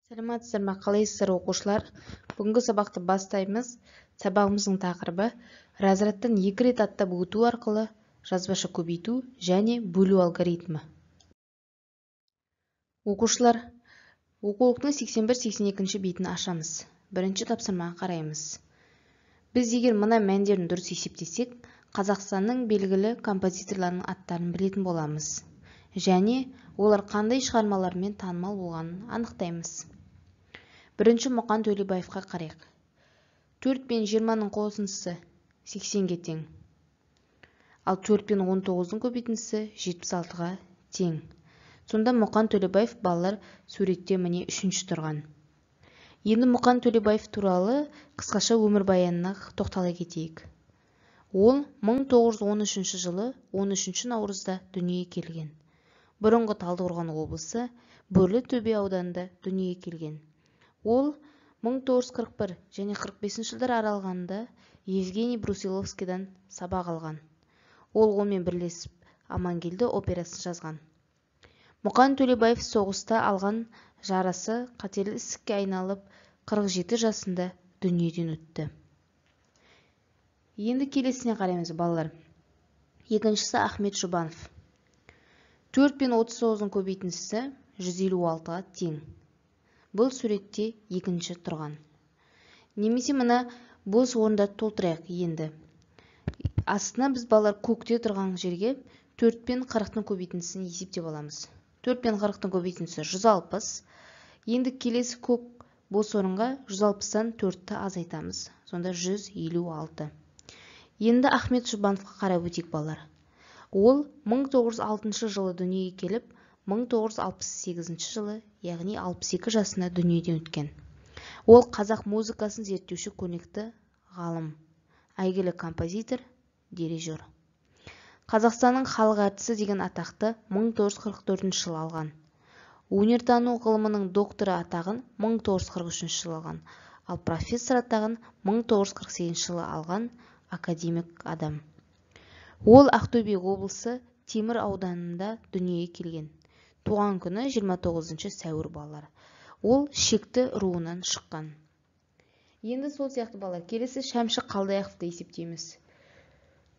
Сәлеметсіздер ме, қалайсыздар, оқушылар? Бүгінгі сабақты бастаймыз. Сабағымыздың тақырыбы разрядтан екі рет аттап өту арқылы жазбаша көбейту және бөлу алгоритмі. Оқушылар, оқулықтың 81-82 бетін ашамыз. Бірінші тапсырмаға қараймыз. Біз егер мына мәндерін дұрыс есептесек, Қазақстанның белгілі композиторларының аттарын білетін боламыз. Және олар қандай шығармалармен танымал болғанын анықтаймыз. Бірінші Мұқан Төлебаевқа қарайық. 4 пен 20-ның қосындысы 80-ге тең. Ал 4 пен 19-дың көбейтіндісі 76-ға тең. Сонда Мұқан Төлебаев, балалар, суретте міне үшінші тұрған. Енді Мұқан Төлебаев туралы қысқаша өмірбаянына тоқтала кетейік. Ол 1913 жылы 13 наурызда дүниеге келген. Бұрынғы Талдықорған облысы Бөрлі-Төбе ауданында дүниеге келген. Ол 1941 және 45 жылдар аралығында Евгений Брусиловскийдан сабақ алған. Ол онымен бірлесіп Амангелді операсын жазған. Мұқан Төлебаев соғыста алған жарасы қатерлі ісікке айналып, 47 жасында дүниеден өтті. Енді келесіне қараймыз, балалар. Екіншісі Ахмет Жұбанов. 4 пен 39-ның көбейтіндісі 156-ға тең. Бұл суретте екінші тұрған. Немесе мына бос орындарды толтырайық енді. Астына біз, балалар, көкте тұрған жерге 4 пен 40-тың көбейтіндісін есептеп аламыз. 4 пен 40-тың көбейтіндісі 160. Енді келесі көк бос орынға 160-тан 4-ті азайтамыз. Сонда 156. Енді Ахмет Жұбановқа қарап өтейік, балалар. Ол 1906 жылы дүниеге келіп, 1968 жылы, яғни 62 жасында дүниеден өткен. Ол қазақ музыкасын зерттеуші көрнекті ғалым, әйгілі композитор, дирижер. Қазақстанның халық әртісі деген атақты 1944 жылы алған. Өнертану ғылымының докторы атағын 1943 жылы алған, ал профессор атағын 1948 жылы алған академик адам. Ол Ақтөбе облысы Темір ауданында дүниеге келген. Туған күні 29 сәуір, балалар. Ол шекті руынан шыққан. Енді сол сияқты, балалар, келесі Шәмші Қалдаяқовты есептейміз.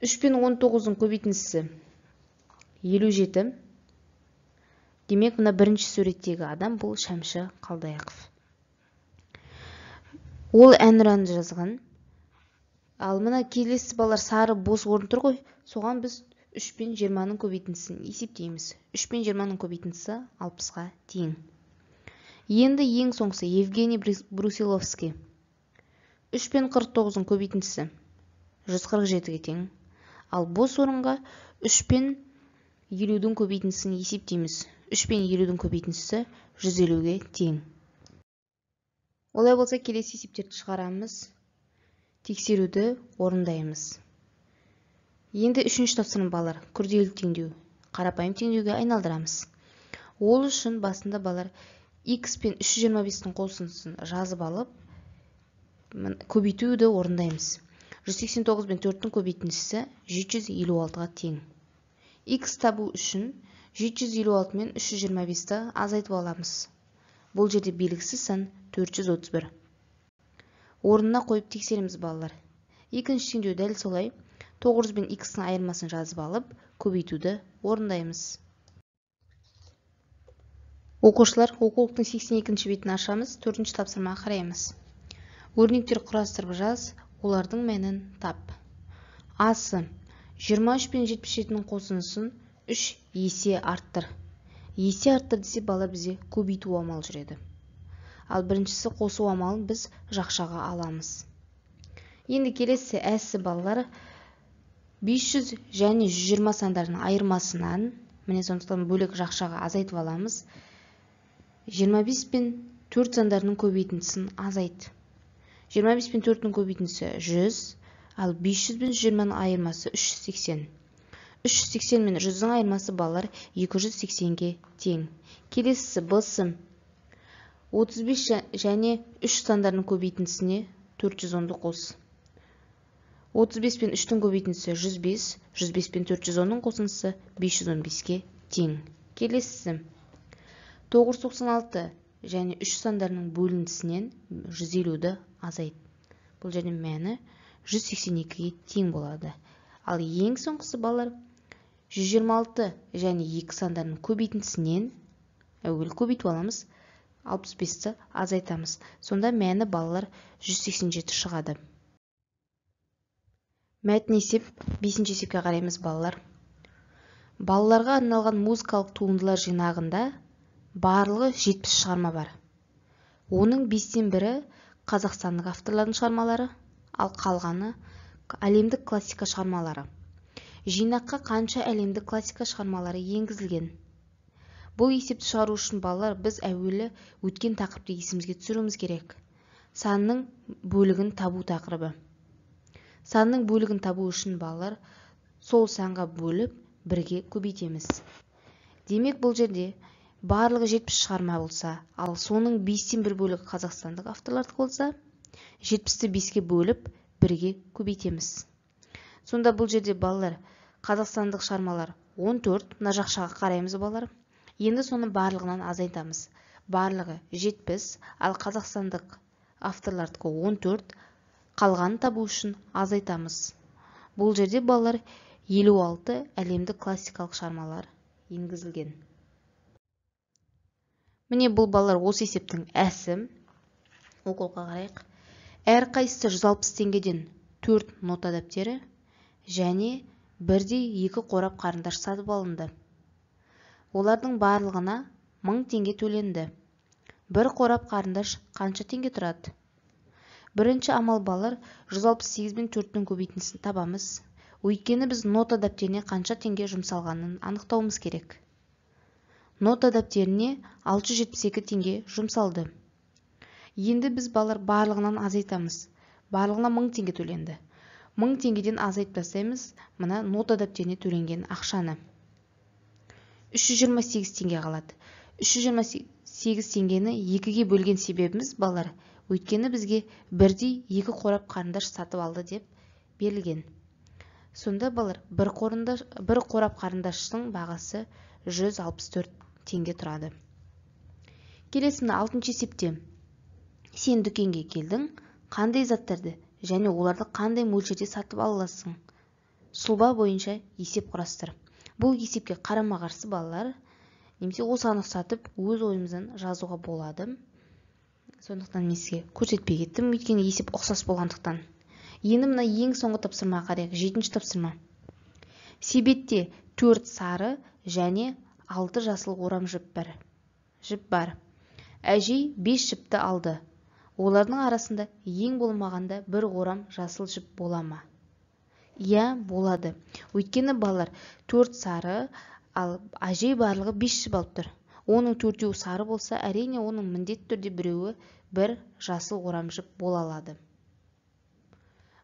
3 пен 19-ның көбейтіндісі 57. Демек, мына бірінші суреттегі адам бұл Шәмші Қалдаяқов. Ол Әнұранды жазған. Ал мына келесі, балалар, сары бос орын тұр ғой, соған біз 3 пен 20-ның көбейтіндісін есептейміз. 3 пен 20-ның көбейтіндісі 60-ға тең. Енді ең соңғысы Евгений Брусиловский. 3 пен 49-ның көбейтіндісі 147-ге тең. Ал бос орынға 3 пен 50-дің көбейтіндісін есептейміз. 3 пен 50-дің көбейтіндісі 150-ге тең. Олай болса, келесі есептерді шығарамыз. Тексеруді орындаймыз. Енді үшінші тапсырма, балалар, күрделі теңдеу, қарапайым теңдеуге айналдырамыз. Ол үшін басында, балалар, x пен 325-тің қосындысын жазып алып, көбейтуді орындаймыз. 189 пен 4-тің көбейтіндісі 756-ға тең. X табу үшін 756 мен 325-ті азайтып аламыз. Бұл жерде белгісіз сан 431. Орнына қойып тексереміз, балалар. Екінші теңдеу дәл солай. 900 бен x-ның айырмасын жазып алып, көбейтуді орындаймыз. Оқушылар, оқулықтың 82 бетін ашамыз, 4-ші тапсырмаға қараймыз. Өрнектер құрастырып жаз, олардың мәнін тап. Асы 23 пен 77-нің қосындысын 3 есе арттыр. Есе арттыр десе, бала, бізде көбейту амалы жүреді. Ал біріншісі қосу амалын біз жақшаға аламыз. Енді келесі әсі, балалар, 500 және 120 сандарының айырмасынан, міне, сондықтан бөлек жақшаға азайтып аламыз. 25 пен 4 сандарының көбейтіндісін азайт. 25 пен 4-тің көбейтіндісі 100, ал 500 пен 120-ның айырмасы 380. 380 мен 100-дің айырмасы, балалар, 280-ге тең. Келесісі б-сы 35 және 3 сандарының көбейтіндісіне 410-ды қос. 35 пен 3-тің көбейтіндісі 105, 105 пен 410-ның қосындысы 515-ке тең. Келесісі 996 және 3 сандарының бөліндісінен 150-ді азайт. Бұл жерде мәні 182-ге тең болады. Ал ең соңғысы балалар 126 және 2 сандарының көбейтіндісінен әуелі көбейтіп аламыз, 65-ті азайтамыз. Сонда мәні балалар 187 шығады. Мәтін есеп 5-ші есепке қараймыз балалар. Балаларға арналған музыкалық туындылар жинағында барлығы 70 шығарма бар. Оның 5-тен бірі қазақстандық авторлардың шығармалары, ал қалғаны әлемдік классика шығармалары. Жинаққа қанша әлемдік классика шығармалары енгізілген? Бұл есепті шығару үшін балалар біз әуелі өткен тақырыпты есімізге түсіруіміз керек. Санның бөлігін табу тақырыбы. Санның бөлігін табу үшін балалар сол санға бөліп бірге көбейтеміз. Демек бұл жерде барлығы 70 шығарма болса, ал соның 5-тен бір бөлігі қазақстандық авторлардікі болса, 70-ті 5-ке бөліп бірге көбейтеміз. Сонда бұл жерде балалар қазақстандық шығармалар 14, мына жақшаға қараймыз балалар. Енді соның барлығынан азайтамыз. Барлығы 70, ал қазақстандық авторлардікі 14, қалғанын табу үшін азайтамыз. Бұл жерде балалар 56 әлемдік классикалық шығармалар енгізілген. Міне бұл балалар осы есептің әсі. Оқулыққа қарайық. Әрқайсысы 160 теңгеден 4 нота дәптері және бірдей 2 қорап қарындаш сатып алынды. Олардың барлығына 1000 теңге төленді. Бір қорап қарындаш қанша теңге тұрады? Бірінші амал балалар 168 бен 4-тің көбейтіндісін табамыз. Өйткені біз нота дәптеріне қанша теңге жұмсалғанын анықтауымыз керек. Нота дәптеріне 672 теңге жұмсалды. Енді біз балалар барлығынан азайтамыз. Барлығына 1000 теңге төленді. 1000 теңгеден азайтып тастаймыз мына нота дәптеріне төленген ақшаны. 328 теңге қалады. 328 теңгені 2-ге бөлген себебіміз балалар, өйткені бізге бірдей 2 қорап қарындаш сатып алды деп берілген. Сонда балалар бір қорап қарындаштың бағасы 164 теңге тұрады. Келесі мына 6-шы есепте сен дүкенге келдің, қандай заттарды және оларды қандай мөлшерде сатып аласың? Сұлба бойынша есеп құрастыр. Бұл есепке қарама-қарсы балалар немесе осыған ұқсатып өз ойымыздан жазуға болады. Сондықтан мен сізге көрсетпей кеттім, өйткені есеп ұқсас болғандықтан. Енді мына ең соңғы тапсырмаға қарайық, 7-ші тапсырма. Себетте 4 сары және 6 жасыл орам жіп бар. Әжей 5 жіпті алды. Олардың арасында ең болмағанда бір орам жасыл жіп бола ма? Иә, болады. Өйткені балалар 4 сары, ал әжей барлығы 5 жіп алып тұр. Оның 4-еуі сары болса, әрине оның міндетті түрде біреуі бір жасыл орам жіп бола алады.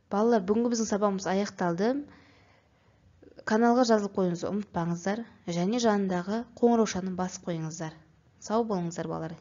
Балалар, бүгінгі біздің сабағымыз аяқталды. Каналға жазылып қоюыңызды ұмытпаңыздар және жанындағы қоңыраушаны басып қойыңыздар. Сау болыңыздар, балалар.